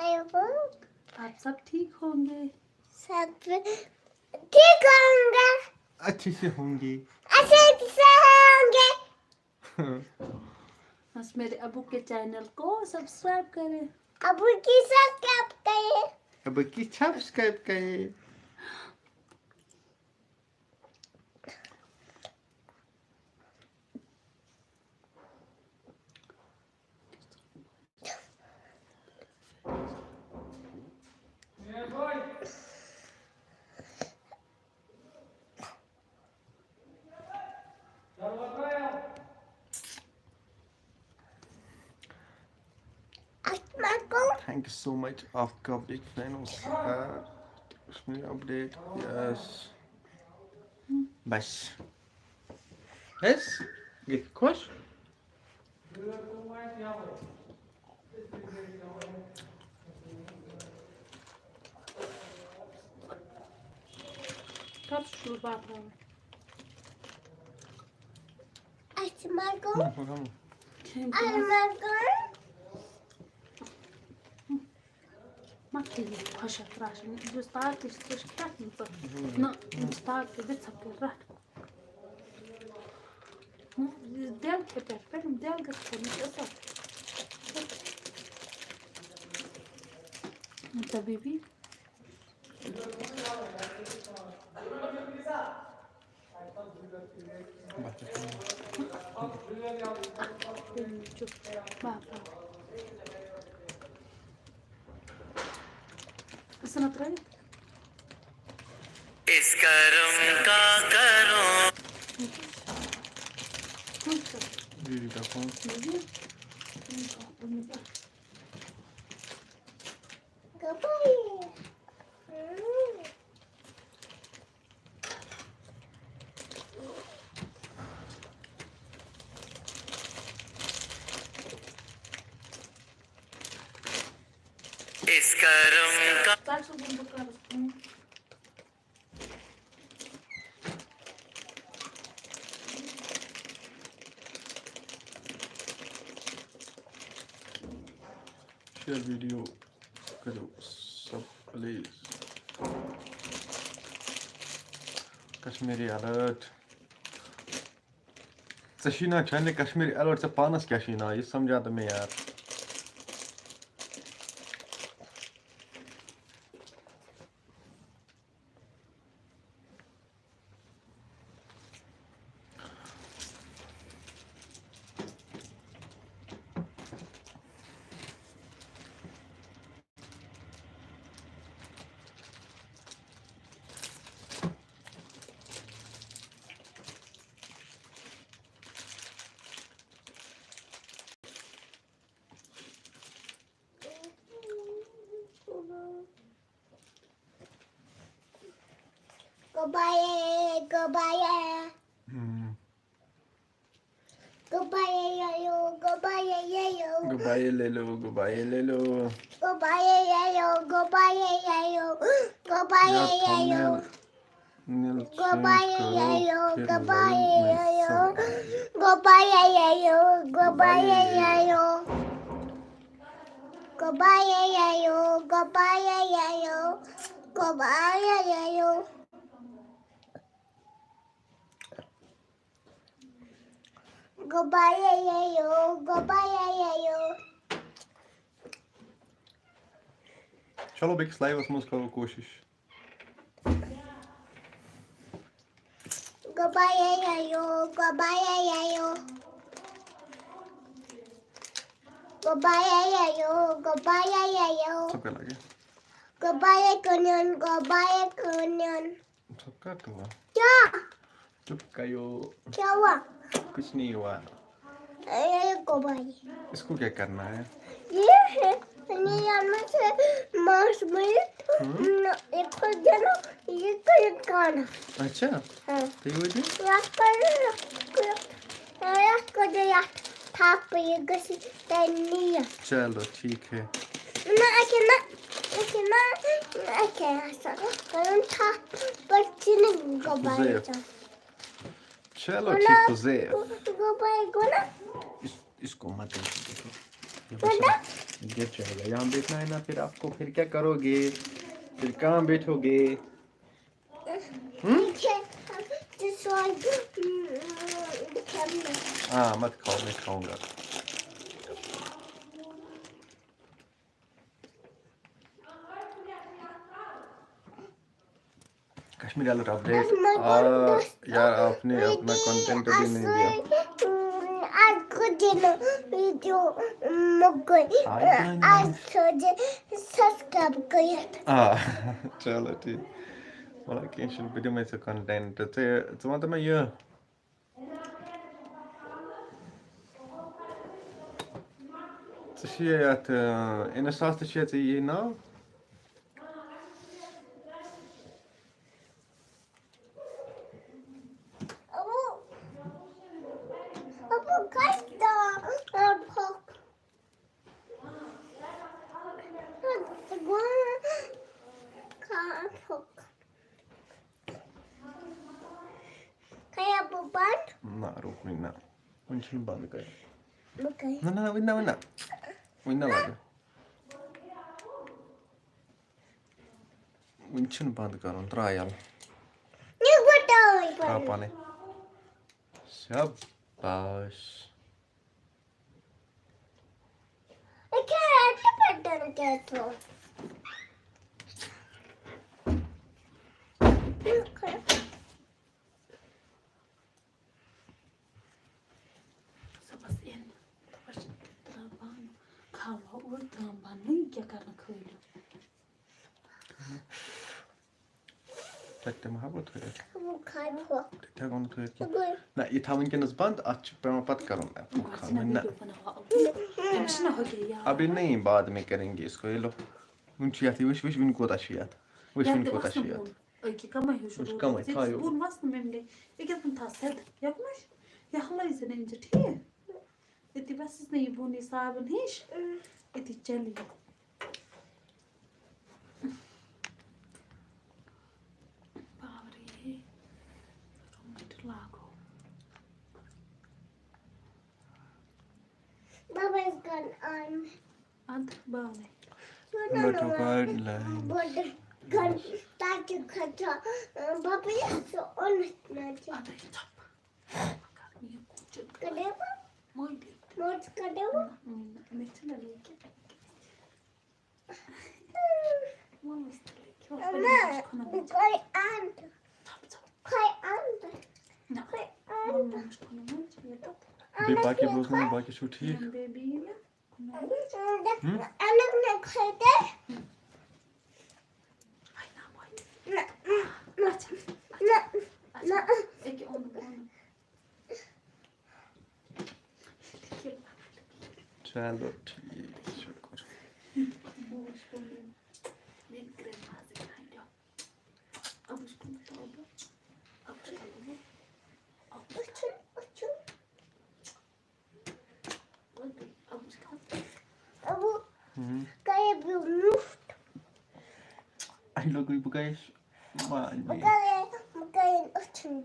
I hope۔ آپ سب ٹھیک ہوں گے۔ سب ٹھیک ہوں گے۔ اچھے سے ہوں گے۔ اچھے سے ہوں گے۔ بس मेरे अबू के चैनल को सब्सक्राइब करें। अबू की सब्सक्राइब करें। अबू की सब्सक्राइब करें। Thank you so much, آپ کا بگ فین اوس۔ آ، کشمیٖری اپڈیٹ، یس۔ بس۔ بس؟ گٔے خۄش؟ کر چھُ شُر بَتہٕ رَنان؟ اَسہِ ما گوٚو؟ ہُم، ہُم۔ کھیٚمۍ اَسہِ تہِ ما گوٚو؟ ما کھیٚیہِ خۄشک راشن، یُس طاقتٕچ ژٕ چھِ کھٮ۪تھ نہٕ ژٕ۔ نہ، یُس طاقتٕچ ژٕ کر رَٹھ۔ ہُم، یہِ دٮ۪ل کھے پٮ۪ٹھ، پٮ۪ٹھ دٮ۪ل گژھِ کھٮ۪نٕچ اَصٕل۔ طبیبی۔ اس کرم کا کرم۔ اس کرم کا۔ شیئر ویڈیو کٔرِو سب پلیز۔ کشمیٖری الرٹ۔ ژےٚ چھی ناو چینلہِ کشمیٖری الرٹ، ژےٚ پانس کیٛاہ چھی ناو؟ یہِ سمجھا تہٕ مےٚ یار۔ Goodbye, goodbye. Hmm. Goodbye, yayo, goodbye, yayo. Goodbye, lelo, goodbye, lelo. Goodbye, yayo, goodbye, yayo. Goodbye, yayo. Goodbye, yayo, goodbye, yayo. Goodbye, yayo, goodbye, yayo. Goodbye, yayo, goodbye, yayo. Goodbye, yayo. Goodbye, yayo, goodbye, yayo. چلو، بیٚکِس لایوَس منٛز کرو کوٗشِش۔ Goodbye, yayo, goodbye, yayo. Goodbye, yayo, goodbye, yayo. Goodbye, Kunyan, goodbye, Kunyan. सबका कवा। क्या? चुप करो। क्या हुआ? कुछ नहीं हुआ। ये को भाई। इसको क्या करना है? ये है, ये यहाँ से मांस में हम्म। न, एक को देना, ये को एक खाना। अच्छा। हाँ। तो ये वजह? याद कर, याद कर, याद कर, याद। تھپھ یہِ گٔژھِتھ تَنہِ نِیَتھ۔ چلو، ٹھیٖک ہے۔ نہ، اَتہِ نہ، اَتہِ نہ، اَتہِ آسان کَرُن تھپھ، پَتہٕ چھِنہٕ گۄبارِ حذیف۔ ژَلان۔ چلو، نہ، ٹھیٖک، حذیف۔ گۄبارِ گوٚو نہ؟ اس، اس کو مت دیکھو۔ یہ گوٚو نہ؟ بچہ گر جائے گا۔ یہاں بیٹھنا ہے نا، پھر آپ کو پھر کیا کرو گے؟ پھر کہاں بیٹھو گے؟ ہم؟ آ، مت کھاؤ، میں کھاؤں گا۔ Kashmiri alert update. آ، یار، آپ نے اپنا کنٹینٹ بھی نہیں دیا۔ آج کو دن ویڈیو مکوئی۔ آج کو دن سبسکرائب کٔرِتھ۔ آ، چلو ٹھیٖک۔ وَلہٕ کینٛہہ چھُنہٕ، بہٕ دِمَے ژےٚ کنٹینٹ۔ ژٕ، ژٕ وَن تہٕ مےٚ یہِ، ژٕ ژٕ چھِ یَتھ، اِنسٹاہَس تہِ چھِ ژےٚ یہِ ناو؟ نہ، رُک وٕنہِ نہ۔ وٕنہِ چھُنہٕ بنٛد کَرُن۔ نہ، نہ، نہ، وٕنہِ نہ، وٕنہِ نہ۔ وٕنہِ نہ لَگہِ۔ وٕنہِ چھُنہٕ بنٛد کَرُن، ترٛاو یَلہٕ۔ تھاو پَنٕنۍ۔ شاباش۔ صُبحَس یِن، دَپان چھِ، ترٛاوان کھالو اوٗرۍ، ترٛاوان بَنٕنۍ، کیٛاہ کَرنہٕ کھٲلِو؟ تَتہِ تہِ ما ہٮ۪کو تھٲیِتھ؟ تَتہِ ہٮ۪کو نہٕ تھٲیِتھ کینٛہہ۔ نہ، یہِ تھاو وٕنکیٚنَس بنٛد، اَتھ چھُ پٮ۪وان پَتہٕ کَرُن approve کھالُن۔ نہ۔ أمِس چھِنہ ہُہ کیٛاہ یاد۔ ابھی نہیں، بعد میں کریں گے اس کو، یہ لو۔ وٕنہِ چھُ یَتھ، یہِ وٕچھ، وٕچھ، وٕنہِ کوٗتاہ چھُ یَتھ۔ وٕچھ، یَتھ وٕنہِ تہِ کوٗتاہ وَسنہٕ چھُ بۄن۔ یَتھ۔ أکہِ کمٕے ہیوٗ چھُ وٕچھ، روٗدمُت۔ کمٕے، ییٚتہِ تھایو۔ بۄن وَسنہٕ مِملے۔ ییٚکیٛاہ کُن تھاو سیٚدٕ۔ یَکُن وٕچھ۔ یہِ ہلٲیزِ نہٕ أنۍ زِ، ٹھیٖک؟ أتی وَسَس نہٕ یہِ بۄن، یہِ صابَن ہِش۔ أتی چَلہِ یہِ۔ پاورٕے روٗمٕچ لاگو۔ بابا is gone on۔ اَدٕ باورٕے۔ بَٹھو کَڑ لایِن۔ Baba is gone۔ تاکہِ خٲطرٕ، بابا یَتھ سُہ اوٚنُتھ نہ چھِ۔ اَدٕ یہِ ژۄپہٕ۔ کَڑے بہٕ؟ مٔنٛڈۍ۔ موج کَڑے بہٕ؟ نہ، نہ، مےٚ چھِنہ لیٚکھِتھ۔ مٔمِس تہِ لیٚکھِو۔ مما، خۄنان بہٕ کَرٕ اَنٛد۔ ژۄپ، ژۄپ۔ کَرٕ اَنٛد۔ نہ۔ کَرٕ اَنٛد۔ مٔمِس خۄنان چھِ مےٚ تَتھ۔ بیٚیہِ باقٕے بوزنٲیِو، باقٕے چھِو ٹھیٖک؟ بیٚیہِ بیٚیہِ نہ۔ ہُم؟ الگ نہ کھٲے تیٚلہِ۔ نہ، نہ، نہ، نہ۔ أکہِ اوٚن، اوٚن۔ چلو ٹھیٖک، شُکُر۔ ابو، ہُم۔ کَرے بہٕ مُفت۔ اَسہِ لوٚگُے، بہٕ گٔیَس ماجہِ بہٕ بیٚنہِ۔ کَرے، بہٕ کَرے أچھَن۔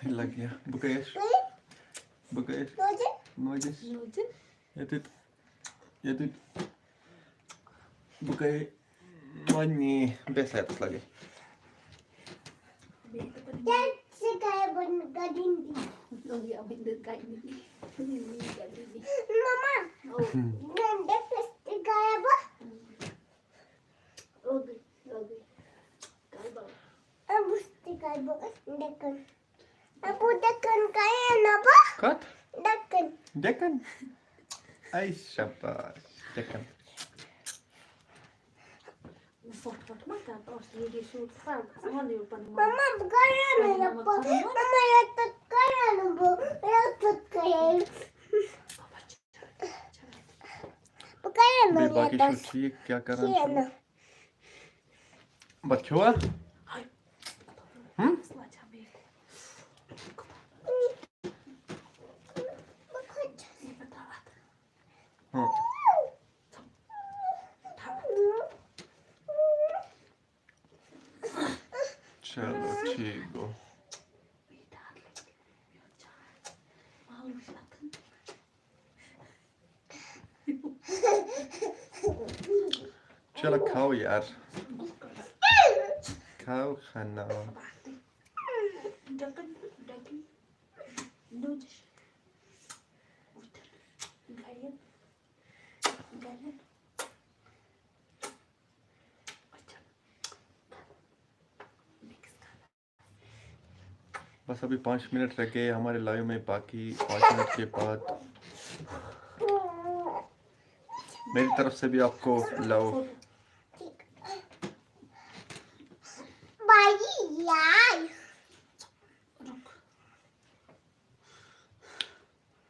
لگہِ ہا۔ بہٕ گٔیَس۔ گٔے؟ بہٕ گٔیَس۔ نوجہِ؟ نوجہِ؟ نوجہِ؟ ییٚتٮ۪تھ، ییٚتٮ۪تھ بہٕ گٔے وۄنی بیٚیہِ سایڈَس لگے۔ بیٚیہِ تہٕ پَنٕنۍ کیٛازِ ژٕ گٔیَکھ وۄنۍ گَڑٕنۍ دی؟ لوٚگ یہِ وۄنۍ گَڑٕنۍ دی۔ مما، او۔ گَنٛڈٕ فِس تہِ گٔیَکھ بہٕ۔ لوٚگُے، لوٚگُے۔ کَر بَب۔ ابوٗ تہِ کَرٕ بہٕ ڈَکَن۔ ابوٗ ڈَکَن کَرے نہ بہٕ۔ کَتھ؟ ڈَکَن۔ ڈَکَن؟ اَے شاباش، ڈَکَن۔ فوٹ فوٹ ما کَر، اوس ویٖڈیو شوٗٹ کَر، وَن یہِ پَنُن۔ مما، بہٕ کَرے نہٕ یَپٲرۍ۔ مما، یَتَتھ کَرے نہٕ بہٕ، یَتَتھ کَرے۔ بہٕ کَرے نہٕ بیٚیہِ باقٕے چھِو یَتَس۔ ٹھیٖک، کیٛاہ کَران چھِو؟ کِہیٖنۍ نہٕ۔ بَتہٕ کھیوٚوا؟ ہُم؟ ہُم۔ چلو، ٹھیٖک گوٚو۔ چلو، کھاو یار۔ کھاو کھانا۔ بس ابھی پانچ منٹ رہ گئے ہمارے لائیو میں، باقی پانچ منٹ کے بعد میری طرف سے بھی آپ کو لو۔ بھائی یار۔ رُک۔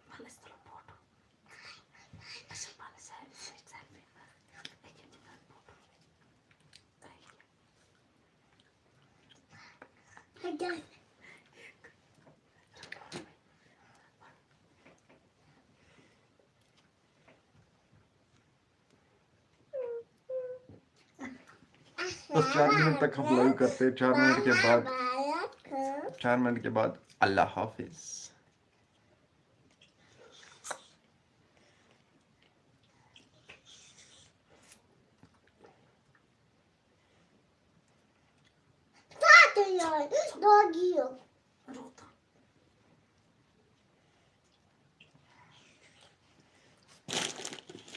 وَلہٕ أسۍ تُلو فوٹو۔ बस चार मिनट तक हम लाइव करते हैं, चार मिनट के बाद, चार मिनट के बाद अल्लाह हाफिज।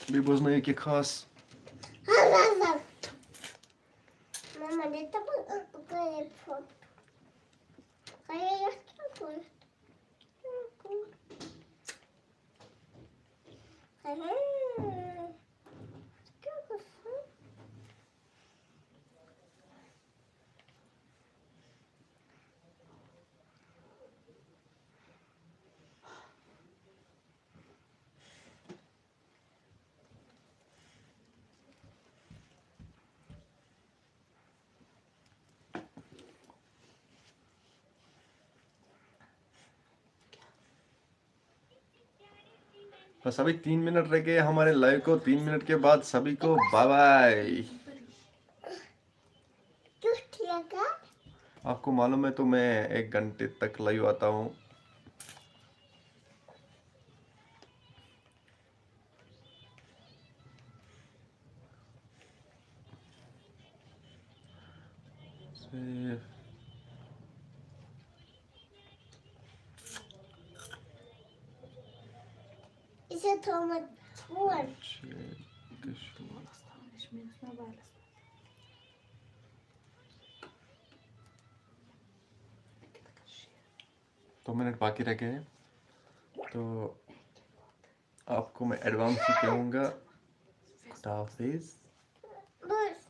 بیٚیہِ بوزنٲیِو کینٛہہ خاص۔ مما، دِ تہٕ بہٕ، بہٕ کَرٕ یہِ فوٹو۔ کَرٕ یَتھ کیٛاہ کوٚرُتھ؟ کیٛاہ کوٚرُتھ؟ बस अभी तीन मिनट रह गए हमारे लाइव को। तीन मिनट के बाद सभी को बाय बाय। آپ کو मालूम है, तो मैं एक घंटे तक लाइव आता हूँ। یہِ چھِ تھوٚومُت ژھوٚٹ۔ دو منٹ باقی رہ گئے ہیں، تو آپ کو میں ایڈوانس ہی کہوں گا، خدا حافظ۔ بس۔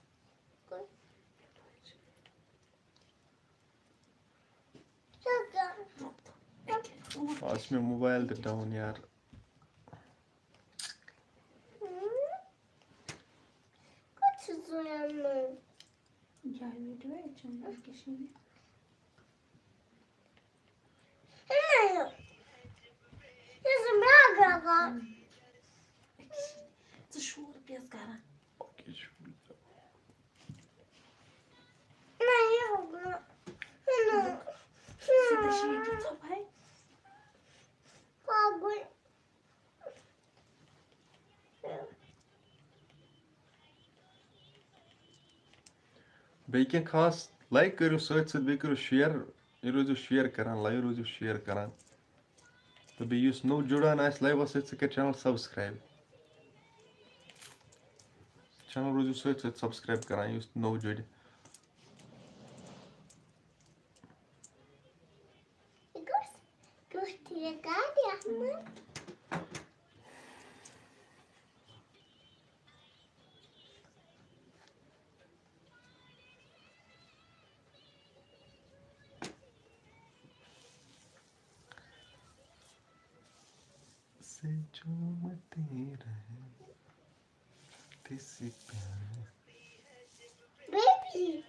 آز چھُ مےٚ موبایل تہِ ڈاوُن یار۔ کوٚت چھُ ژٕ یَنہٕ؟ جاے ویٖڈیو ہے چھُنہٕ کٔشیٖرِ۔ ژٕ شور کیٛازِ کران؟ سیٖدھا چھِ یہِ کہِ ژۄپاے۔ بیٚیہِ کینٛہہ خاص؟ لایک کٔرِو سۭتۍ سۭتۍ، بیٚیہِ کٔرِو شِیر، یہِ روٗزِو شِیر کران، لایِو روٗزِو شِیر کران۔ تہٕ بیٚیہِ یُس نوٚو جُڑان آسہِ لایوَس سۭتۍ، سُہ کَرِ چینل سبسکرایب۔ چینل روٗزِو سۭتۍ سۭتۍ سبسکرایب کران، یُس نوٚو جُڑِ۔ یہِ کُس، کُس ٹھیٖک آو یَتھ منٛز؟ سے جو میں تیرا ہے، تیسی پیار۔ بیبی۔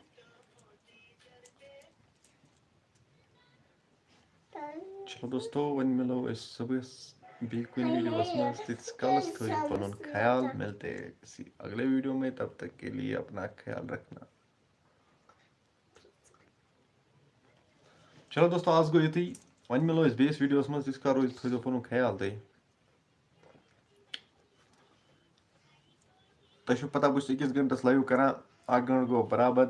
چلو دوستو، وۄنۍ مِلو أسۍ صُبحَس بیٚیہِ کُنہِ ویٖڈیوَس منٛز۔ تیٖتِس کالَس تھٲیِو پَنُن خیال۔ مِلتے کسی اگلے ویٖڈیو میں، تب تک کے لیے اپنا خیال رکھنا۔ چلو دوستو، آز گوٚو یُتُے۔ وۄنۍ مِلو أسۍ بیٚیِس ویٖڈیوَس منٛز۔ تیٖتِس کالَس تھٲیزیو پَنُن خیال تُہۍ۔ تۄہہِ چھُو پَتہ، بہٕ چھُس أکِس گھنٹَس لایِو کران، اَکھ گھنٹہٕ گوٚو برابر۔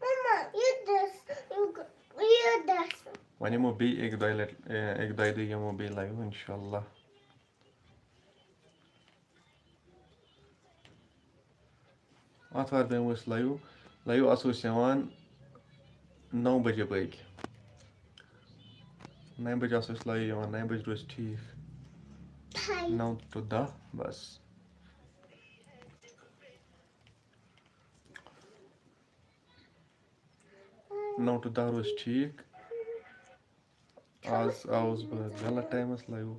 مما، یہِ دَس، یہِ گ-، یہِ دَس۔ وۄنۍ یِمو بیٚیہِ اَکہِ دۄیہِ لَٹہِ، اے، اَکہِ دۄیہِ دۄہہِ یِمو بیٚیہِ لایِو، اِنشاء اللہ۔ آتھوارِ دۄہ یِمو أسۍ لایِو، لایِو آسو أسۍ یِوان نَو بَجے بٲگۍ۔ نَوِ بَجہِ آسو أسۍ لایِو یِوان، نَوِ بَجہِ روزِ ٹھیٖک۔ نَو to دَہ، بَس۔ نَو to دَہ روزِ ٹھیٖک۔ آز آوُس بہٕ غلط ٹایمَس لایِو۔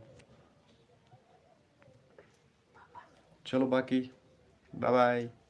چلو باقٕے، باے باے۔